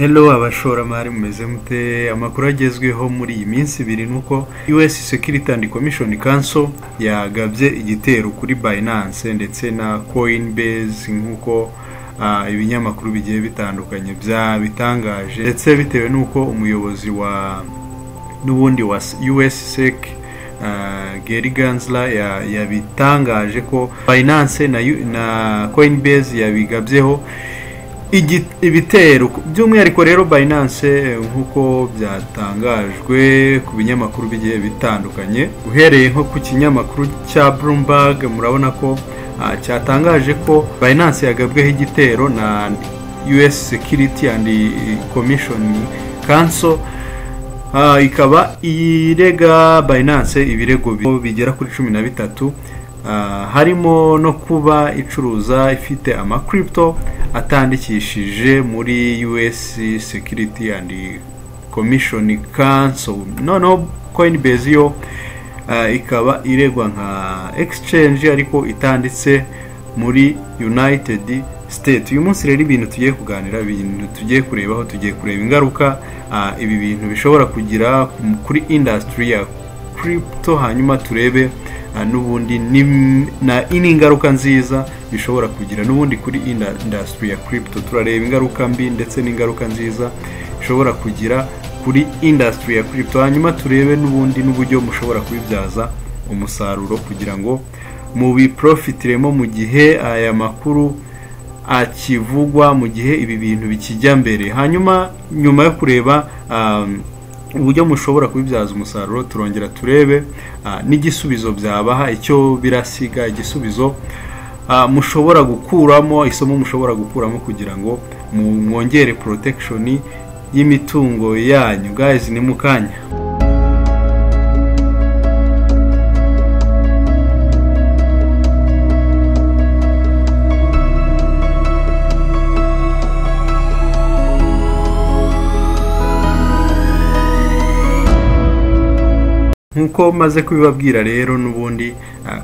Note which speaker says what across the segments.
Speaker 1: Hello abashoramari, mumeze mute? Amakuru agezweho muri iyi minsi ibiri nuko US Security and Commission Council yagabye igitero kuri Binance ndetse na Coinbase, nk'uko ibinyamakuru bigiye bitandukanye byabitangaje, ndetse bitewe n'uko umuyobozi wa n'ubundi wa US SEC, Gary Gensler, yabitangaje ko Binance na Coinbase yabigabyeho ibitero. By'umwihariko rero Binance, nk'uko byatangajwe ku binyamakuru bigiye bitandukanye, uhereye nko ku kinyamakuru cya Bloomberg, murabona ko cyatangaje ko Binance yagabweho igitero na US Security and Commission Council, ikaba irega Binance ibirego bigera kuri 13, harimo no kuba icuruza ifite ama crypto atandikishije muri US Security and Commission Council. Noneho Coinbase yo ikaba iregwa nka exchange ariko itanditse muri United States. Uyu munsi rero ibintu tugiye kuganira, ibintu tugiye kurebaho, tugiye kureba ingaruka ibi bintu bishobora kugira kuri industry ya crypto, hanyuma turebe n'ubundi n'ingaruka nziza bishobora kugira n'ubundi kuri industry ya crypto. Turareba ingaruka mbi ndetse n'ingaruka nziza bishobora kugira kuri industry ya crypto, hanyuma turebe n'ubundi n'uburyo mushobora kubibyaza umusaruro kugira ngo mubiprofitiremo mu gihe aya makuru akivugwa, mu gihe ibi bintu bikijya mbere. Hanyuma nyuma yo kureba uburyo mushobora kubibyaza umusaruro, turongera turebe n'igisubizo byabaha, icyo birasiga, igisubizo mushobora gukuramo, isomo mushobora gukuramo kugira ngo mwongere protection y'imitungo yanyu. Guys, ni mukanya. Nkuko maze kubibabwira rero n'ubundi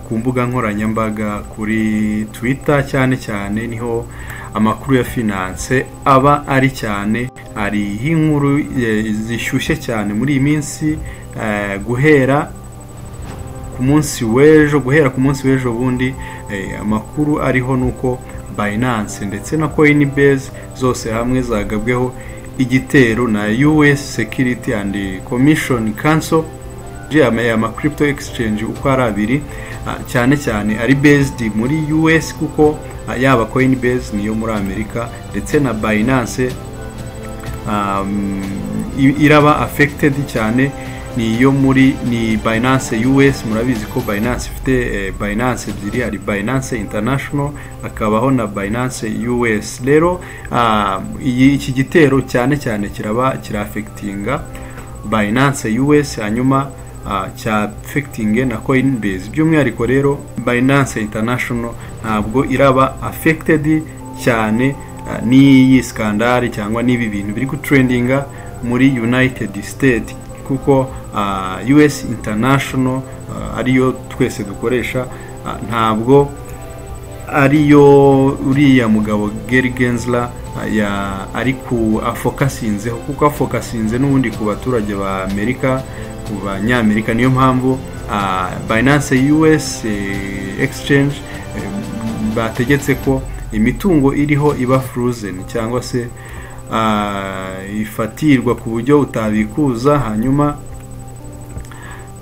Speaker 1: ku mbuga nkoranyambaga, kuri Twitter cyane cyane niho amakuru ya finance aba ari cyane, hari inkuru zishyushye cyane muri iyi minsi, guhera ku munsi w'ejo, guhera ku munsi w'ejo bundi, amakuru ariho nuko Binance ndetse na Coinbase zose hamwe zagabweho igitero na US Security and Commission Council. Ama crypto exchange uko ari abiri, cyane cyane ari based muri US, kuko yaba Coinbase niyo muri Amerika ndetse na Binance iraba affected cyane niyo muri ni Binance US. Murabizi ko Binance ifite Binance ebyiri, hari Binance International akabaho na Binance US. Rero iki gitero cyane cyane kiraba kiraffectinga Binance US, hanyuma cya affecting na Coinbase. By'umwihariko rero Binance International ntabwo iraba affected cyane n'iyi skandali cyangwa n'ibi bintu biri gutrendinga muri United States, kuko US International ariyo twese dukoresha, ntabwo ariyo uriya mugabo Gary Gensler ya ari ku afokasinzeho, kuko afokasinze n'ubundi ku baturage ba Amerika, ku banyamerika. Niyo mpamvu Binance US exchange bategetse ko imitungo iriho iba frozen cyangwa se ifatirwa ku buryo utabikuza, hanyuma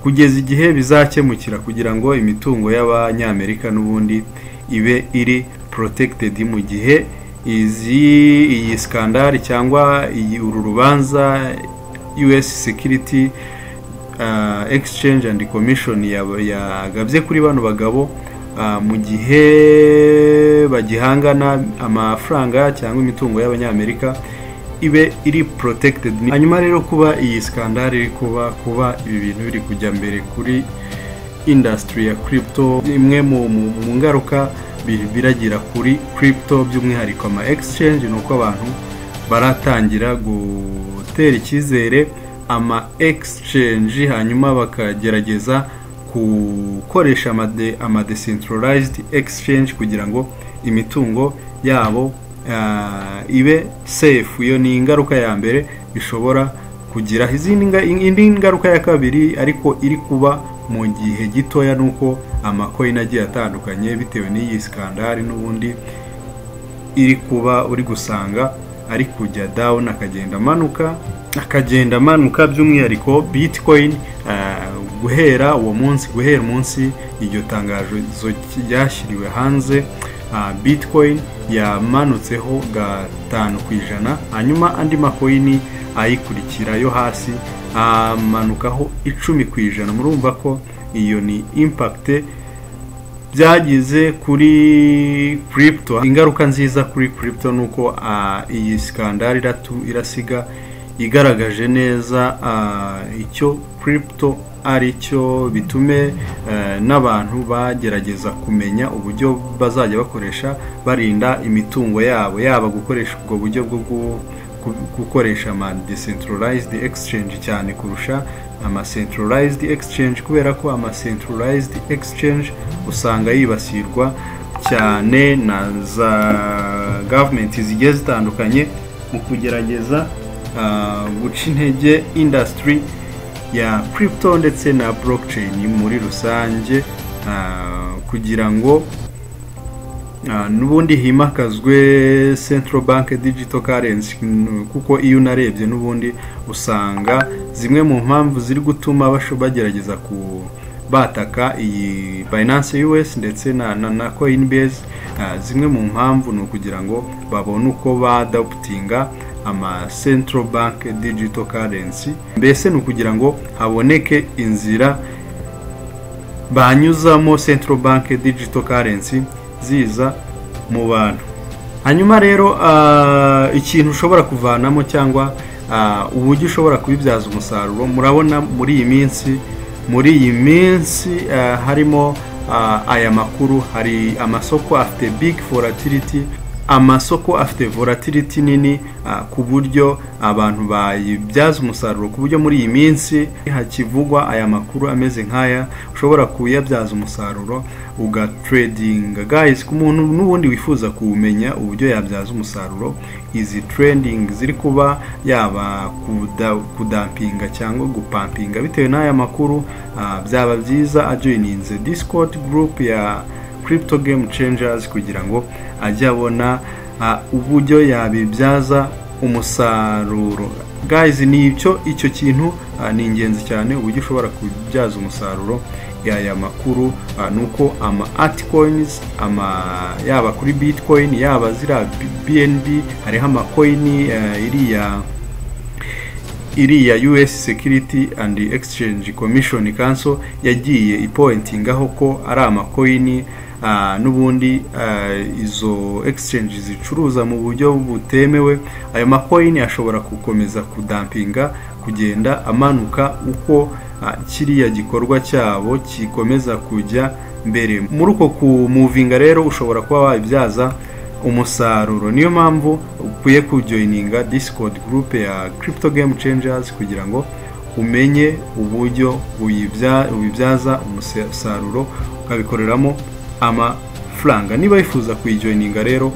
Speaker 1: kugeza igihe bizakemukira, kugira ngo imitungo y'abanyamerika n'ubundi ibe iri protected mu gihe iyi skandali cyangwa uru rubanza US Security Exchange and Commission yagabye kuri bano bagabo, mu gihe bagihangana amafaranga cyangwa imitungo y'abanyamerika ibe iri protected. Hanyuma rero kuba iyi skandali iri kuba ibi bintu biri kujya mbere kuri industry ya crypto, imwe mu ngaruka biragira kuri crypto by'umwihariko ama exchange, nuko abantu baratangira gutera icyizere ama exchange, hanyuma bakagerageza gukoresha ama decentralized exchange kugira ngo imitungo yabo ibe safe. Iyo ni ingaruka ya mbere bishobora kugira. Indi ngaruka ya kabiri, ariko iri kuba mu gihe gitoya, nuko amacoin agiye atandukanye, bitewe n'iyi scandal n'ubundi iri kuba, uri gusanga ari kujya down, akagenda amanuka, akagenda amanuka, by'umwihariko Bitcoin. Guhera uwo munsi, guhera umunsi iryo tangazo ryashyiriwe hanze, Bitcoin yamanutseho 5%, hanyuma andi macoin ayikurikira yo hasi amanukaho 10%. Murumva ko iyo ni impact byagize kuri crypto. Ingaruka nziza kuri crypto ni uko iyi scandal irasiga igaragaje neza icyo crypto ari cyo, bitume n'abantu bagerageza kumenya uburyo bazajya bakoresha barinda imitungo yabo, yaba gukoresha ubwo buryo bwo gukoresha ama decentralized exchange cyane kurusha ama centralized exchange, kubera ko ama centralized exchange usanga yibasirwa cyane na za government zigiye zitandukanye mu kugerageza guca intege industry ya crypto ndetse na blockchain muri rusange, kugira ngo n'ubundi himakazwe central bank digital currency. Kuko iyo unarebye n'ubundi usanga zimwe mu mpamvu ziri gutuma bagerageza ku bataka iyi Binance US ndetse na Coinbase, zimwe mu mpamvu ni ukugira ngo babone uko baadoptinga ama central bank digital currency. Mbese ni ukugira ngo haboneke inzira banyuzamo central bank digital currency ziza mu bantu. Hanyuma rero ikintu ushobora kuvanamo cyangwa uburyo ushobora kubibyaza umusaruro, murabona muri iyi minsi harimo aya makuru, hari amasoko afite big volatility, amasoko afite volatility nini, ku buryo abantu bayibyaza umusaruro, ku buryo muri iyi minsi hakivugwa aya makuru ameze nk'aya ushobora kuyabyaza umusaruro ugatradinga. Guys, ku muntu n'ubundi wifuza kuwumenya uburyo yabyaza umusaruro izi trending ziri kuba, yaba kudumpinga cyangwa gupumpinga bitewe n'aya makuru, byaba byiza ajoininze Discord group ya Crypto Game Changers kugira ngo ajye abona uburyo yabibyaza umusaruro. Guys, ni icyo kintu ni ingenzi cyane, uburyo ushobora kubyaza umusaruro aya makuru ni uko ama altcoins, ama yaba kuri Bitcoin, yaba ziriya BNB, hariho amacoin iriya US Security and Exchange Commission Council yagiye ipointingaho ko ari amacoin n'ubundi izo exchange zicuruza mu buryo butemewe. Ayo macoin ashobora gukomeza kudumpinga, kugenda amanuka uko kiriya gikorwa cyabo kikomeza kujya mbere. Muri uko kumovinga rero ushobora kuba wabibyaza umusaruro. Niyo mpamvu ukwiye kujoininga Discord group ya Crypto Game Changers kugira ngo umenye uburyo ubibyaza umusaruro, ukabikoreramo amafaranga. Niba wifuza kuyijoininga rero,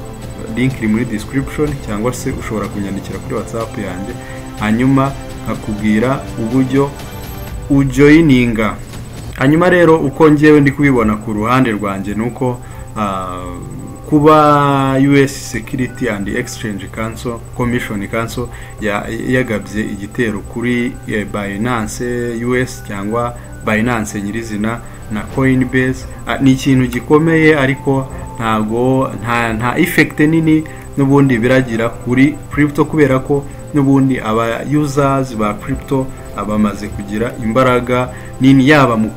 Speaker 1: link iri muri description, cyangwa se ushobora kunyandikira kuri WhatsApp yanjye, hanyuma nkakubwira uburyo ujoininga. Hanyuma rero uko ngewe ndi kubibona ku ruhande rwanjye ni uko kuba US Security and Exchange Council Commission Council yagabye igitero kuri Binance US cyangwa Binance nyirizina na Coinbase, ni ikintu gikomeye, ariko ntago nta effect nini n'ubundi biragira kuri crypto, kubera ko n'ubundi aba users ba crypto bamaze kugira imbaraga nini, yaba mu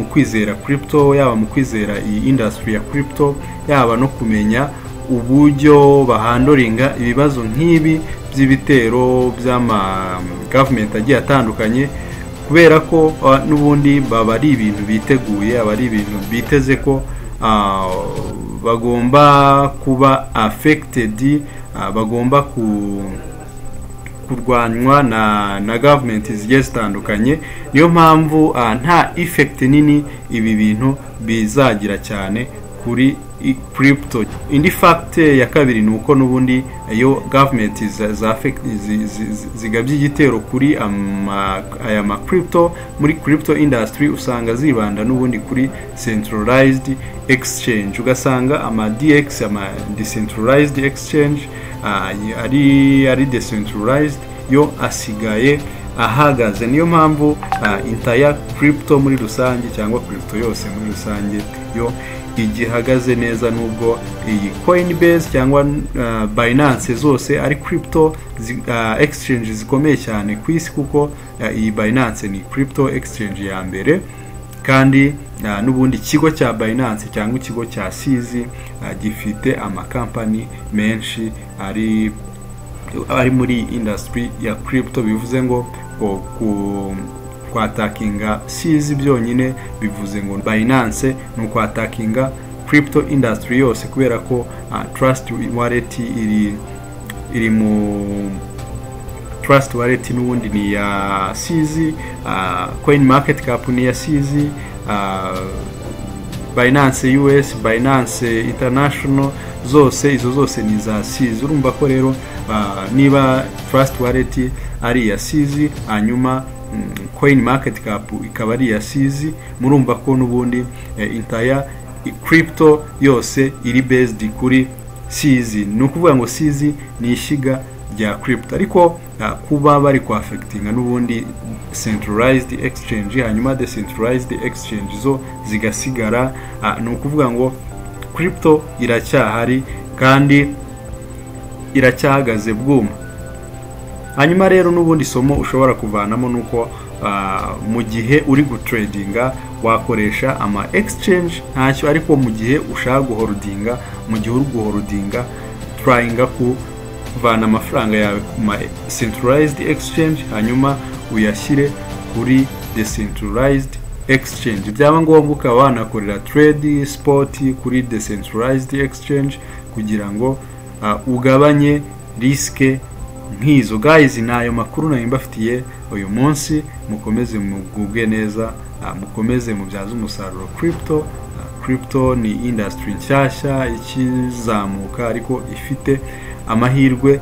Speaker 1: kwizera crypto, yaba mu kwizera iyi industry ya crypto, yaba no kumenya uburyo bahandlinga ibibazo nk'ibi by'ibitero by'ama government agiye atandukanye, kubera ko n'ubundi baba ari ibintu biteguye, aba ari ibintu biteze ko bagomba kuba affected, bagomba kurwanywa na government zigiye zitandukanye. Niyo mpamvu nta effect nini ibi bintu bizagira cyane kuri crypto. Indi fact ya kabiri ni uko n'ubundi iyo government zigabye igitero kuri aya ma crypto, muri crypto industry, usanga zibanda n'ubundi kuri centralized exchange, ugasanga ama DEX, ama decentralized exchange, ari decentralized yo asigaye ahagaze. Niyo mpamvu entire crypto muri rusange, cyangwa crypto yose muri rusange, yo igihagaze neza, nubwo iyi Coinbase cyangwa Binance zose ari crypto exchange zikomeye cyane ku isi, kuko iyi Binance ni crypto exchange ya mbere, kandi n'ubundi ikigo cya Binance cyangwa ikigo cya CZ gifite amakampani menshi ari muri industry ya crypto. Bivuze ngo ku kwattackinga CZ byonyine bivuze ngo Binance ni ukwattackinga crypto industry yose, kubera ko Trust Wallet iri mu Trust Wallet n'ubundi ni ya CZ, Coin Market Cap ni ya CZ, Binance US, Binance International, zose izo zose ni za CZ. Urumva ko rero niba Trust Wallet ari iya CZ, hanyuma Coin Market Cap ikaba ari iya CZ, murumva ko n'ubundi entire crypto yose iri based kuri CZ. Ni ukuvuga ngo CZ ni ishyiga rya crypto. Ariko kuba bari kwaffectinga n'ubundi centralized exchange, hanyuma decentralized exchange zo zigasigara, ni ukuvuga ngo crypto iracyahari kandi iracyahagaze bwuma. Hanyuma rero n'ubundi somo ushobora kuvanamo ni uko mu gihe uri gutradinga wakoresha ama exchange ntacyo, ariko mu gihe ushaka guholdinga, mu gihe uri guholdinga, tryinga kuvana amafaranga yawe ku ma centralized exchange, hanyuma uyashyire kuri decentralized exchange. Byaba ngombwa ukaba wanakorera trade spot kuri decentralized exchange kugira ngo ugabanye risk nk'izo. Guys, ni ayo makuru nari mbafitiye uyu munsi. Mukomeze mugubwe neza, mukomeze mubyaze umusaruro crypto. Crypto ni industry nshyashya ikizamuka, ariko ifite amahirwe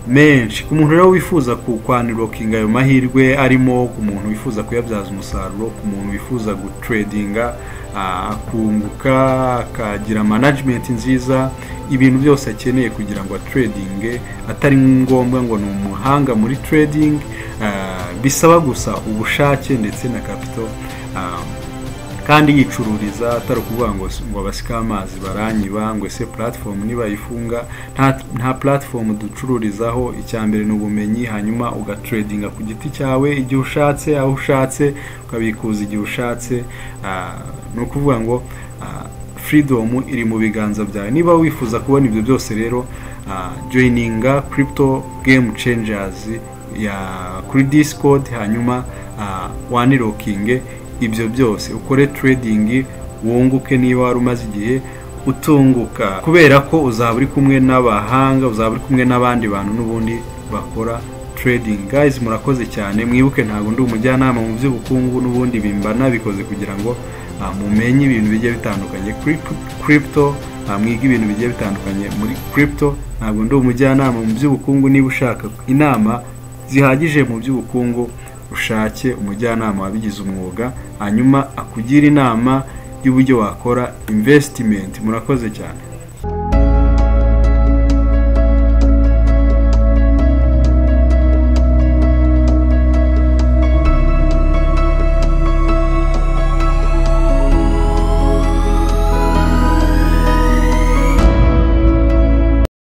Speaker 1: menshi. Ku muntu rero wifuza kwanlockinga ayo mahirwe arimo, ku muntu wifuza kuyabyaza umusaruro, ku muntu wifuza gutradinga akunguka, akagira management nziza, ibintu byose akeneye kugira ngo atradinge, atari ngombwa ngo ni umuhanga muri trading, bisaba gusa ubushake ndetse na capital, kandi yicururiza, atari ukuvuga ngo abascammers baranyiba, ngo ese platform nibayifunga. Nta platform ducururizaho. Icya mbere ni ubumenyi, hanyuma ugatradinga ku giti cyawe igihe ushatse, aho ushatse, ukabikuza igihe ushatse. Ni ukuvuga ngo freedom iri mu biganza byawe. Niba wifuza kubona ibyo byose rero, joininga Crypto Game Changers ya kuri Discord, hanyuma wanlockinge ibyo byose, ukore trading wunguke niba wari umaze igihe utunguka, kubera ko uzaba uri kumwe n'abahanga, uzaba uri kumwe n'abandi bantu n'ubundi bakora trading. Guys, murakoze cyane. Mwibuke, ntabwo ndi umujyanama mu by'ubukungu, n'ubundi bimba nabikoze kugira ngo mumenye ibintu bigiye bitandukanye kuri crypto, mwige ibintu bigiye bitandukanye muri crypto. Ntabwo ndi umujyanama mu by'ubukungu. Niba ushaka inama zihagije mu by'ubukungu, ushake umujyanama wabigize umwuga, hanyuma akugire inama y'uburyo wakora investment. Murakoze cyane.